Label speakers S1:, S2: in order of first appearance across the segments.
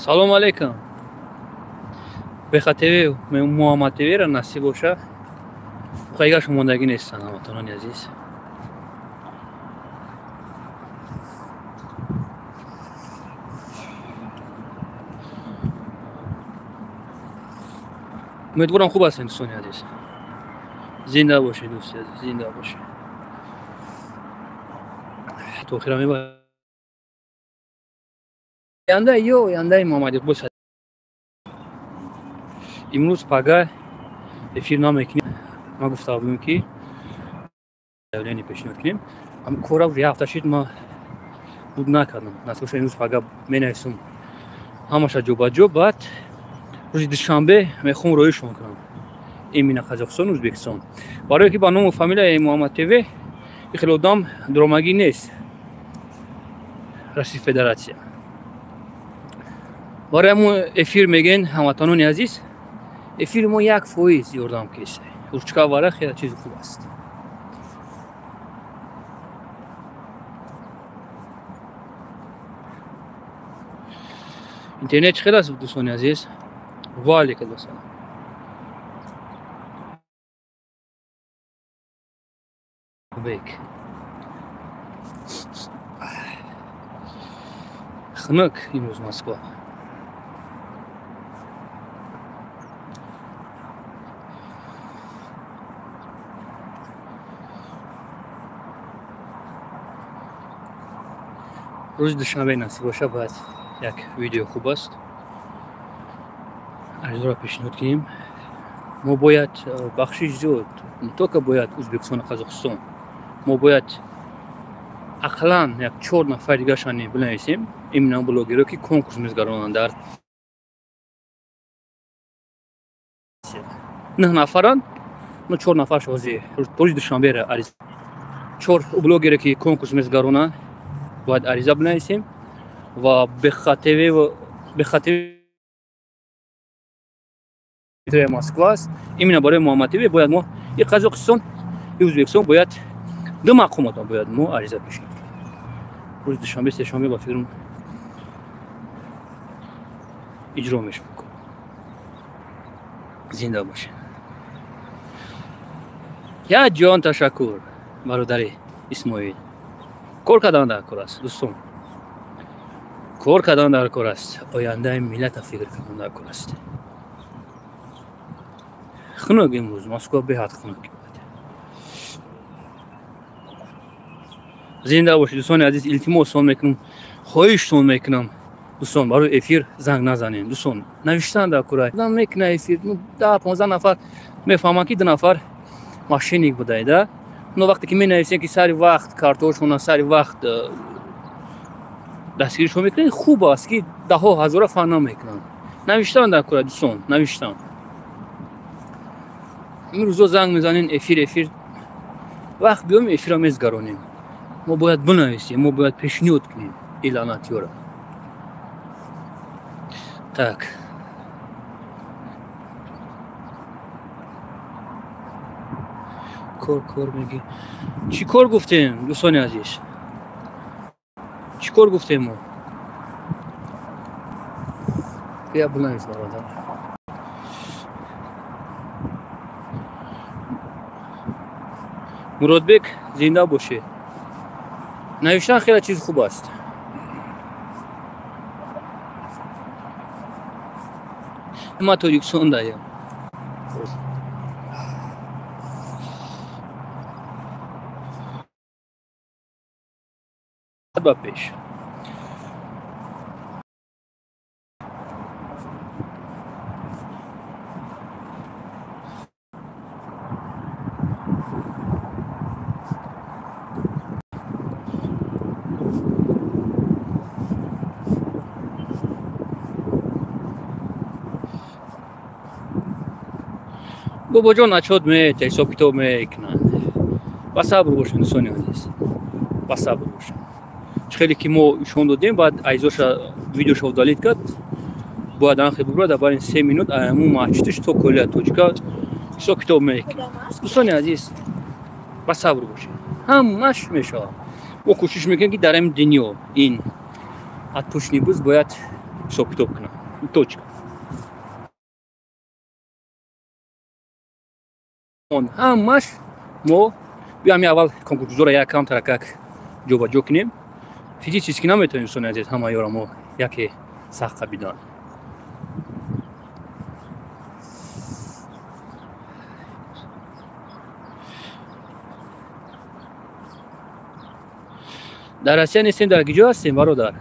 S1: Салом алейкум. Беха ТВ, Муҳаммад ТВ ра насиб боша. Хайгаш мондагӣ нестан ҳамватанони азиз. Умедворам хуб ҳастем дӯстони азиз. Зинда бошед дӯсти азиз, зинда бошед. То охира мебарем. Оянда ё ояндаи Муҳаммад Иқбол. Имрӯз пага эфир намекунем. Ма гуфта будем ки заявление пешниҳод кунем. Ам кора як ҳафта шид ма буд накардам. Насиб имрӯз пага менависам ҳамаша ҷо ба ҷо, баъд рӯзи душанбе мехоҳам роишон кунам. Именно Қазоқистон, Ӯзбекистон. Барое ки ба ному фамилияи Муҳаммад ТВ хеле одам дуромагӣ нест. Российская Федерация. Барои ҳамон эфир мегӯен ҳамватанони азиз, эфири мо 1% ёрдам кеса. Ручка вара хеле чизи хуб аст. Интернет чӣ хел аст дӯстони азиз? Ва алейкум ассалом. Бек. Хунук имрӯз Москва. Рӯзи душанбе насиб боша бояд як видео хуб аст. Аризаро пешниҳод кунем. Мо бояд бахшиш зиёд, не только бояд Ӯзбекистон Қазоқистон. Мо бояд ақаллан як 4 нафар дигарашон бинависем, именно блогерҳо ки конкурс мезгаронанд дар 9 нафаранд, но 4 нафарш ҳозир рӯзи душанбе ариза. 4 блогере ки конкурс мезгаронанд бояд ариза бинависем ва Беха ТВ Москва аст. Именно барои Муҳаммад ТВ бояд мо и Қазоқистон, и Ӯзбекистон бояд ду мақомота бояд мо ариза пешниҳод кунем. Рӯзи душанбе, сешанбе ба фикрам иҷро мешавад. Зинда бошед. Як ҷон ташаккур бародари Исмоил. Кор кардан дар кор аст дӯстон. Кор кардан дар кор аст. Ояндаи миллата фикр кардан дар кор аст. Хунук имрӯз Москва беҳад хунук. Зинда бошед дӯстони азиз, илтимостон мекунам, хоҳиштон мекунам. Дӯстон, барои эфир занг назанем. Дӯстон, навиштан дар кор. Одам мекуна эфир, 10-15 нафар мефаҳманд ки 2 нафар мошенник будай, да? Но вақте ки менависем ки сари вақт картошона сари вақт дастгиришон мекунед, хуб аст ки даҳо ҳазора фан намекунанд. Навиштан дар кора дӯстон, навиштан. Имрӯзо занг мезанен эфир, эфир. Вақт биём эфирро мезгаронем. Мо бояд бинависем, мо бояд пешниҳод кунем иланатёра. Так. Кор кор мегӣ. Чӣ кор гуфтем, дӯстони азиз? Чӣ кор гуфтем мо? Я бинавис бародар. Муродбек, зинда бошед. Навиштан хеле чизи хуб аст. Ма Тоҷикистон даем. Ба пеш. Бобоҷон отчёт мета, ҳисоб китоб мекунанд. Ба сабр бошед, дӯстони азиз, ба сабр бошед. Чӣ хеле ки мо ишон додем, баъд айзоша видеоша удалить кард, бояд анхе бубурад, дар байни 3 минут айму маҳчитиш то колия тоҷика ҳисоб китоб мекунад. Дӯстони азиз, ба сабр бошед, ҳамаш мешавад. Мо кӯшиш мекунем, ки дар ҳамин дунё ин отпущенный буз бояд ҳисоб китоб кунад. Точка. Ҳамаш мо биём аввал конкурсгузора як кам таракак ҷобаҷо кунем. Физически наметавонем, дӯстони азиз, ҳама ёра мо яке сахт қабидан. Дар Россия нестем, дар киҷо ҳастем, бародар?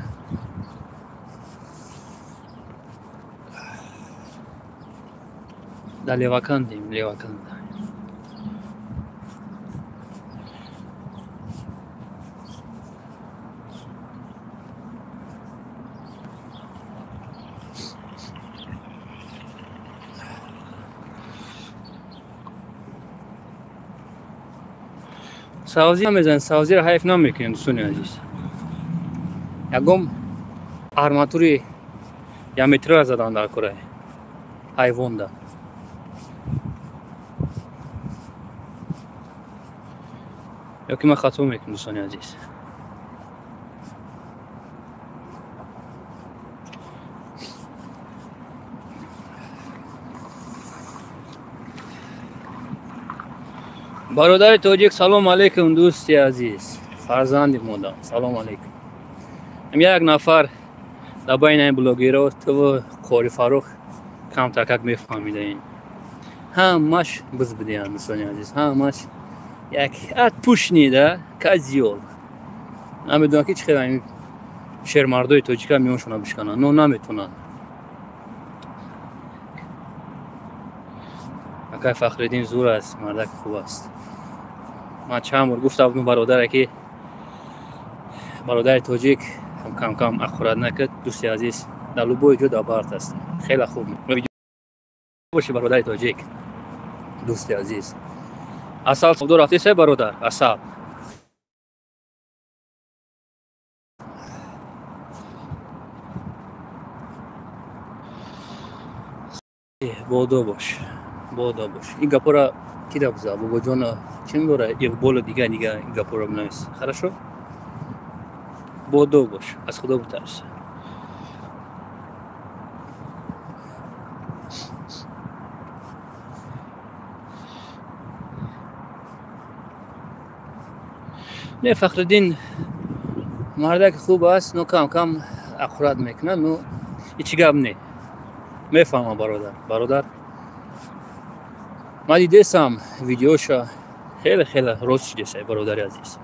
S1: Дар Левакандем, Леваканд. Савзӣ намезанем, савзиро ҳайф намекунем, дӯстони азиз. Ягон арматури яметрра задан дар кораи ҳайвонда. Ё ки ман хато мекунам, дӯстони азиз. Бародари тоҷик, салом алейкум, дӯсти азиз, фарзанди модар, салом алейкум. Як нафар дар байни ин блогерҳо ту Қори Фаррух камтаркак мефаҳмидаин. Ҳамаш биз бидиҳанд, дӯстони азиз, ҳамаш як отпущенный да козёл. Намедонам ки чӣ хел ин шермардои тоҷика миёншона бишкананд, но наметавонанд. Акай Фахриддин зур аст, мардак хуб аст. Ман чанд бор гуфта будам бародаре ки бародари тоҷик кам-кам аккурат накард. Дӯсти азиз, дар любой ҷо дар барт аст. Хеле хуб боши бародари тоҷик, дӯсти азиз. Асал савдо рафтесай бародар, асал. Бодо бош, бодо бош. Ин гапора ки да буза? Бобоҷон чӣ дора? Иқболу дига дига ин гапора бинавис. Хорошо? Бодо бош, аз Худо битарс. Не, Фахриддин мардак хуб аст, но кам-кам аккурат мекунад, но ҳеҷ гап не. Мефаҳмам бародар, бародар. Ман дидесам видеоша, хеле хеле рост шидесай, бародари азиз.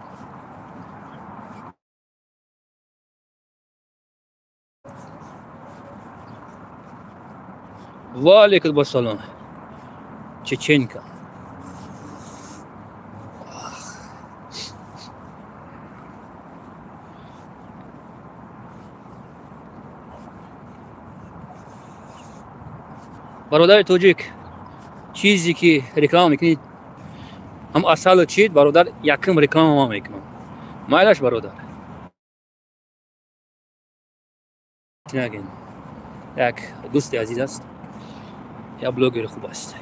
S1: Ва алейкум ассалом. Чеченка. Бародари тоҷик, чизе ки реклама мекунӣ, ҳам асалу чид, бародар, якум реклама ман мекунам. Майлаш, бародар. Нагин. Як дӯсти азиз аст, як блогери хуб аст.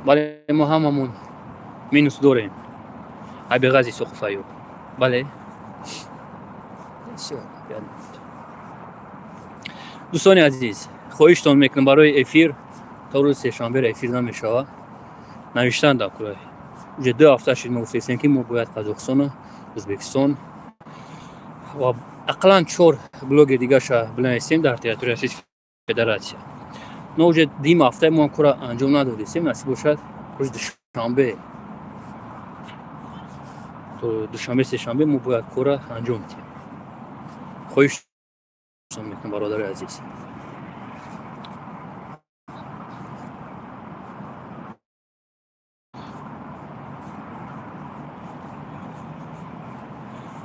S1: Бале, мо ҳамамон минус дорем. Абиғази Соқуфаюб. Бале. Дӯстони азиз, хоҳиштон мекунам барои эфир то рӯзи сешанбе эфир намешавад. Навиштан дар кӯраи. Уже 2 ҳафта шуд мо гуфтем, ки мо бояд Қазоқистон, Ӯзбекистон ва ақаллан 4 блогер дигаша бинависем дар территорияи Российской Федерация. Но уже дим ҳафта мо кора анҷом надодем, насиб бошад рӯзи душанбе то душанбе сешанбе мо бояд кора анҷом диҳем. Хоҳиштон мекунам, бародари азиз.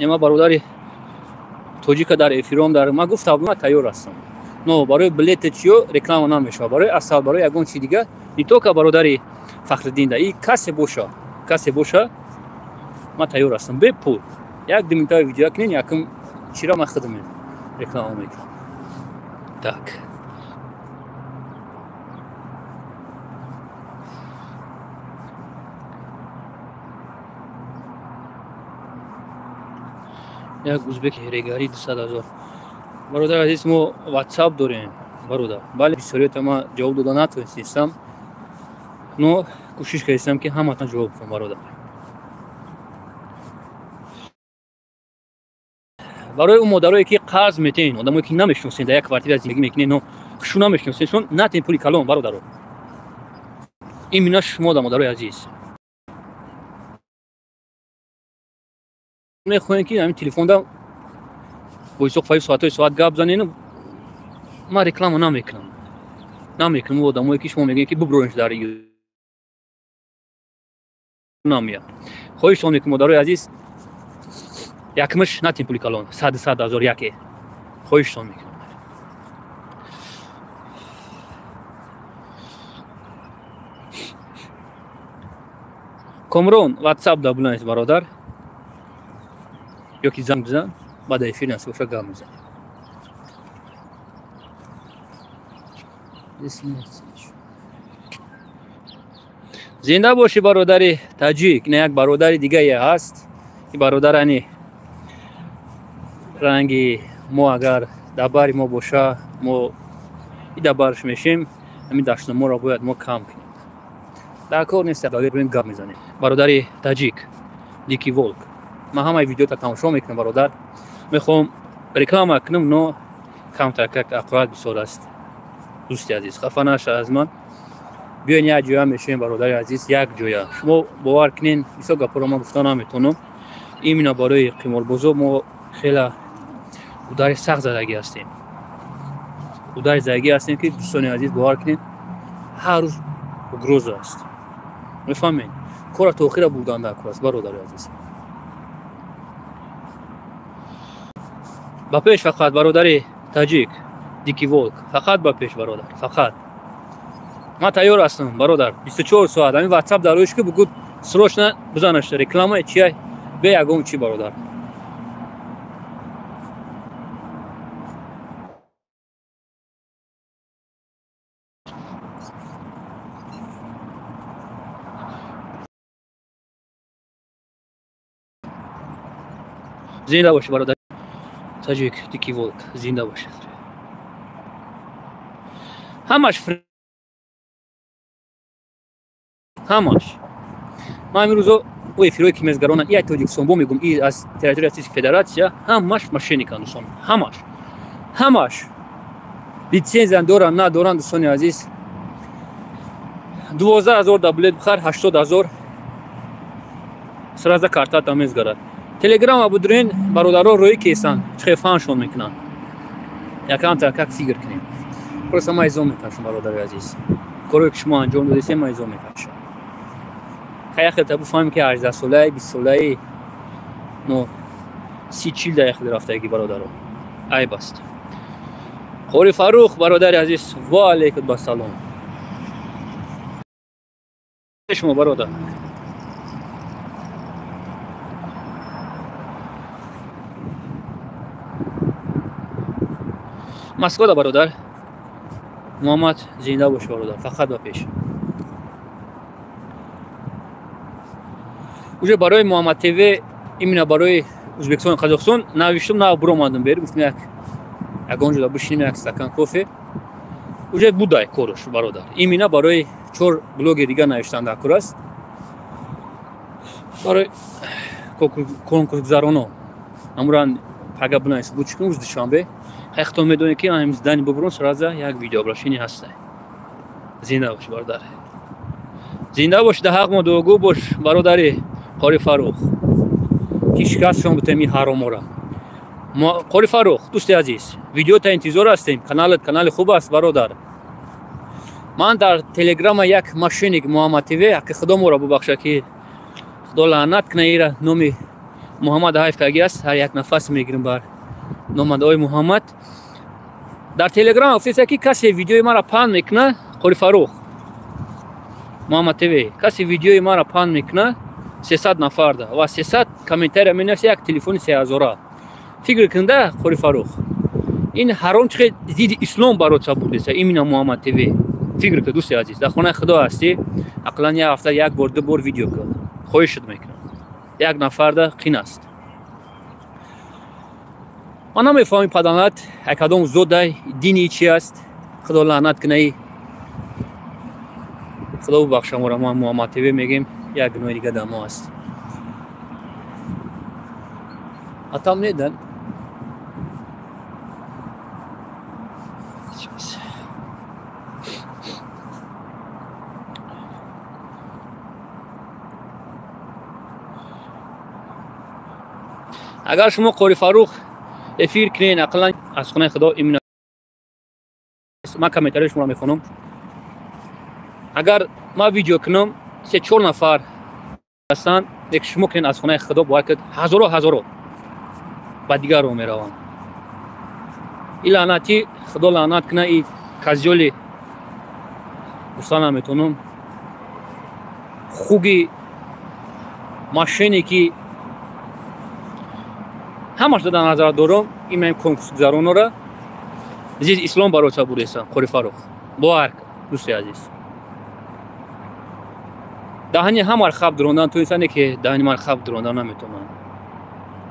S1: Ма бародари тоҷика дар эфиром дар ман гуфта будам, ман тайёр ҳастам. Но барои билети чиё реклама намешавад, барои асал, барои ягон чи дига, не только бародари Фахриддин да, и касе боша, касе боша, ман тайёр ҳастам бепул. Як ду минута видео кунен, якум чира ман худам реклама мекунам. Так. Як узбек регари 200 000. Бародар азиз, мо WhatsApp дорем, бародар. Бале, бисёрията ма ҷавоб дода натавонистам, но кӯшиш кардистам, ки ҳаматон ҷавоб кунам, бародар. Барои он модарое ки қарз метен, одамое ки намешиносен, дар як квартира зиндагӣ мекунен, но шу намешиносен, шон натен пули калон, бародаро. Именно шумо да, модарои азиз. Мехоҳем ки ҳамин телефонда бо Исоқ Фаиз соатҳои соат гап занем, ман реклама намекунам. Намекунам одамое ки шумо мегӯед ки буброенш дар намеяд. Хоҳиштон мекунам, модарои азиз, якмиш натен пули калон, 100 000 яке. Хоҳиштон мекунам. Комрон, WhatsApp да буланис, бародар. Ёки занг бизан, баъд эфир насиб боша гап мезанем. Зинда бошӣ, бародари таҷик. Ина як бародари дигае ҳаст. Ин бародар ани ранги мо, агар дар бари мо боша, мо и дар барш мешем. Ҳамин даштноморо бояд мо кам кунем. Дар кор нест, гап мезанем. Бародари таҷик, Дикий Волк, ман ҳамаи видеота тамошо мекунам, бародар. Мехоҳам реклама кунам, но камтар как ақурат бисёр аст. Дӯсти азиз, хафа наша аз ман. Биёен як ҷоя мешавем, бародари азиз, як ҷоя. Шумо бовар кунен, бисёр гапҳоро ман гуфта наметавонам. Именно барои қиморбозо мо хеле удари сахт задагӣ ҳастем. Удари задагӣ ҳастем, ки дӯстони азиз, бовар кунед, ҳар рӯз угроза аст. Мефаҳмед? Кора то охира бурдан дар кор аст, бародари азиз. Ба пеш фақат, бародари таҷик, Дикий Волк, фақат ба пеш, бародар, фақат. Ман тайёр ҳастам, бародар, 24 соат. Ҳамин WhatsApp дар рӯиш ки бугуд срочно бизанаш реклама чия, бе ягон чи, бародар. Зинда бошӣ, бародар таҷик, Дикий Волк, зинда бошед. Ҳамаш ҳамаш. Ман ҳамин рӯзо о эфирое ки мезгаронанд, и аз Тоҷикистон бо мегӯм, и аз территорияи Российской Федерация, ҳамаш мошенниканд, дӯстон, ҳамаш. Ҳамаш. Лицензия доранд, надоранд, дӯстони азиз. 12 000 да билет бихар, 80 000 сразу картата мезгарад. Телеграма будурен, бародаро, рӯи кесанд, чӣ фаншон мекунанд. Якамтар как фигр кунем. Просто ман изом мекашам, бародари азиз. Корое ки шумо анҷом додесем, ман изом мекашам. Хая хел буфаҳмем ки 18 солаи, 20 солаи, но 30-40 да яхел рафтаги, бародаро. Айб аст. Қори Фарух, бародари азиз, ва алейкум ассалом. Шумо, бародар. Москва да, бародар. Муҳаммад, зинда бош, бародар, фақат ба пеш. Уже барои Муҳаммад ТВ, именно барои Узбекистон, Қазоқистон навиштум, нав буромадам бер, гуфтам як ягон ҷода бишинем, як стакан кофе. Уже будай корш, бародар. Именно барои чор блогер дига навиштан дар кор аст. Барои конкурсгузароно. Амуран пага бинавис буд чӣ кунем рӯзи душанбе. Хай худтон медонед ки ҳамин здани бубурон сразу як видеообращение ҳаста. Зинда бош, бародар. Зинда бош, да ҳақ мо дуогӯ бош, бародари Қори Фарух. Ки шикастшон бутем ин ҳаромора. Қори Фарух, дӯсти азиз, видеота интизор ҳастем. Каналат канали хуб аст, бародар. Ман дар телеграма як мошенник Муҳаммад ТВ, ҳаққи худо моро бубахша, ки худо лаънат кунад ира, номи Муҳаммад ҳайф карги аст, ҳар як нафас мегирем бар номадои Муҳаммад. Дар Телеграм гуфтеса ки касе видеои маро паҳн мекуна, Қори Фаррух Муҳаммад ТВ, касе видеои маро паҳн мекуна 300 нафарда ва 300 комментария менависа, як телефони 3000. Фикр кунда, Қори Фаррух, ин ҳаром чихе зидди ислом бароца бурдеса именно Муҳаммад ТВ. Фикр кун, дӯсти азиз, дар хонаи Худо ҳастӣ, ақаллан як ҳафта як бор, ду бор видео кун. Хоҳишат мекунам. Як нафарда қин аст. Ман намефаҳмам паданат кадом зодай, дини чи аст. Худо лаънат кунаи. Худо бубахша моро, мо Муҳаммад ТВ мегем, як гуноҳи дига дар мо аст. А там нет, да? Агар шумо Қори Фаррух эфир кунед, ақаллан аз хонаи Худо именно ман комментарияи шуморо мехонам. Агар ман видео кунам, 3-4 нафар ҳастанд, як шумо кунед аз хонаи Худо, бояд ки ҳазоро ҳазоро ба дигар роҳ мераванд. Ин лаънатӣ, Худо лаънат кунад, ин казёли гуфта наметонам, хуги машине ки ҳамаш дар назар дорам, ин конкурсгузаронора зидди ислом бароца бурдеса Қори Фаррух. Бовар кун, дӯсти азиз, даҳани ҳамар хаб дурондан тонистане ки даҳани ман хаб дурондан наметонанд.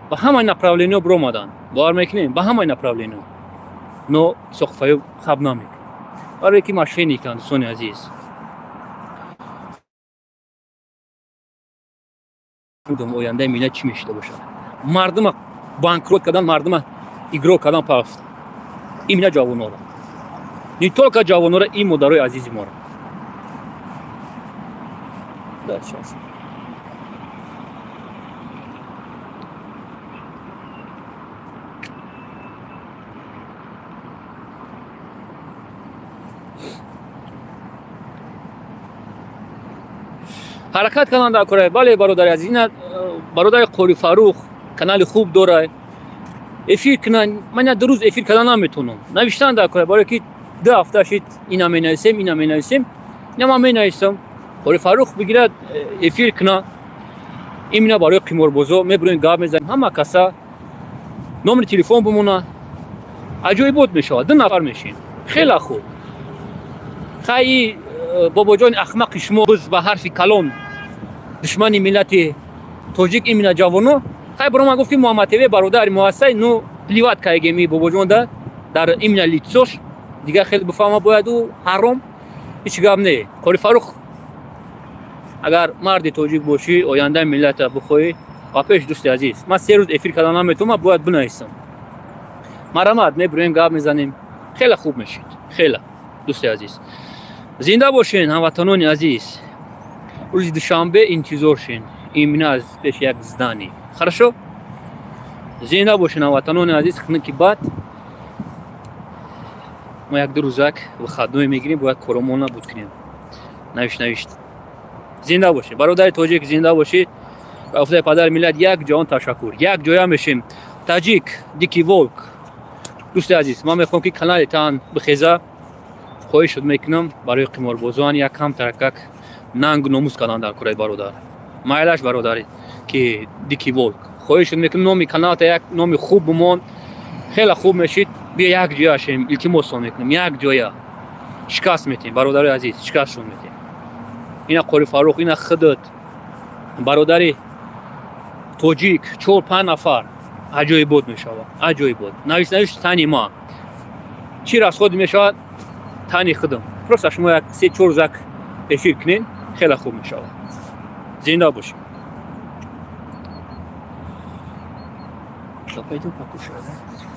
S1: Ба ҳамаи направлениё биромаданд, бовар мекунем, ба ҳамаи направлениё, но Исоқфаюб хаб намекунад, барое ки мошенниканд, дӯстони азиз. Ояндаи миллат чӣ мешида бошад? Мардума банкрот кардан, мардума игро кардан пафт. Именно ҷавонора, не только ҷавонора, ин модарои азизи моро. Да, сейчас. Ҳаракат карданд дар кора. Бале, бародари азиз, ина бародари Қори Фаррух канали хуб дорад, эфир кунанд. Ман ду рӯз эфир кардан наметонам. Навиштан дар кора, барое ки 2 ҳафта шид ина менависем, ина менависем, ина ман менависам. Қори Фаррух бигирад эфир кунад, именно барои қиморбозо мебурем, гап мезанем, ҳама каса номери телефон бимонад, аҷоибот мешавад, 2 нафар мешем, хеле хуб. Хай бобоҷони ахмақи шумо биз ба ҳарфи калон душмани миллати тоҷик, именно ҷавоно. Хай баро ман гуфт ки Муҳаммад ТВ бародари мо ҳастай, ну плевать кайгеми бобоҷон да дар именно лицош, дигар хеле бифаҳма бояд ӯ ҳаром, ҳеҷ гап не. Қори Фаррух, агар марди тоҷик бошӣ, ояндаи миллата бихоҳӣ, ва пеш дӯсти азиз, ман 3 рӯз эфир кардан наметавонам, бояд бинависам. Марамат мебурем, гап мезанем, хеле хуб мешид, хеле дӯсти азиз. Зинда бошен, ҳамватанони азиз. Рӯзи душанбе интизор шен, именно аз пеши як здание. Хорошо? Зинда бошен, ҳамватанони азиз. Хунуки бад мо 1-2 рӯзак выходной мегирем, бояд коромона буд кунем. Навишт навишт. Зинда бошед, бародари тоҷик, зинда бошед. Ба гуфтаи падари миллат як ҷаҳон ташаккур. Як ҷоя мешем. Таҷик, Дикий Волк. Дӯсти азиз, ман мехоҳам ки канали тан бихеза. Хоҳиш мекунам барои қиморбозон як кам таракак нангу номус кардан дар кураи бародар. Майлаш бародари ки Дикий Волк. Хоҳиш мекунам номи каналта як номи хуб бимон. Хеле хуб мешид. Бия як ҷоя шем, илтимосон мекунам, як ҷоя. Шикаст метем, бародари азиз, шикастшон метем. Ина Қори Фаррух, ина худат, бародари тоҷик, 4-5 нафар аҷоибот мешавад, аҷоибот. Навис навис тани ма. Чӣ расход мешавад? Тани худам. Просто шумо як 3-4 рӯзак эфир кунед, хеле хуб мешавад. Зинда бошед. Пойду покушаю, да?